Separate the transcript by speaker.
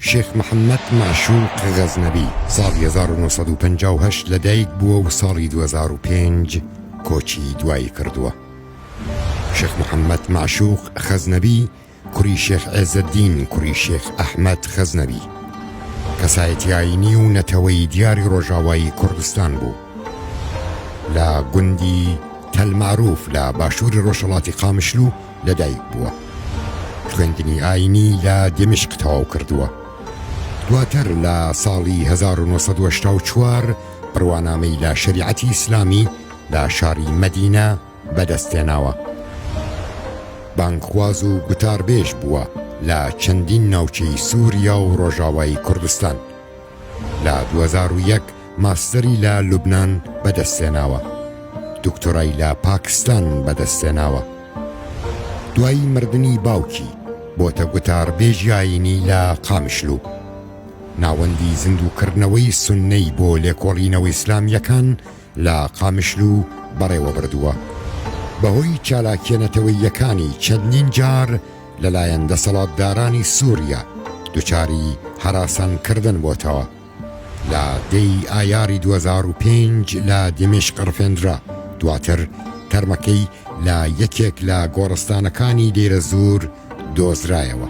Speaker 1: شێخ محەممەد مەعشوق غەزنەوی ساڵی 1958 لەدایک بووە و ساڵی 2005 کۆچی دوایی کردووە. شێخ محەممەد مەعشوق خەزنەوی کوڕی شێخ عێزەدین کوڕی شێخ ئەحمەد خەزنەوی کەسایەتی ئایینی و نەتەوەیی دیاری ڕۆژاوای کوردستان بوو. لە گوندی تەل مەعروف لە باشووری ڕۆژهەڵاتی قامشلو لەدایک بووە. خوێندنی ئایینی لە دیمەشق تەواو کردووە. دواتر لە ساڵی 1984 بڕوانامەی لە شەریعەتی ئیسلامی لە شاری مەدینە بەدەستهێناوە. بانگخواز و گوتاربێژ بووە لە چەندین ناوچەی سووریا و ڕۆژاوای کوردستان. لە 2001 ماستەری لە لوبنان بەدەستهێناوە. دکتۆرای لە پاکستان بەدەستهێناوە. دوای مردنی باوکی بۆتە گوتاربێژی ئایینی لە قامیشلو. ناوەندی زیندووکردنەوەی سوننەی بۆ لێکۆڵینەوە ئیسلامییەکان لە قامیشلو بەڕێوەبردووە. بەهۆی چالاکییە نەتەوەییەکانی چەندین جار لەلایەن دەسەڵاتدارانی سووریا دوچاری هەراسانکردن بۆتەوە. لە دە ی ئایاری 2005 لە دیمەشق ڕفێندرا، دواتر تەرمەکەی لە یەکێک لە گۆڕستانەکانی دێرەزوور دۆزرایەوە.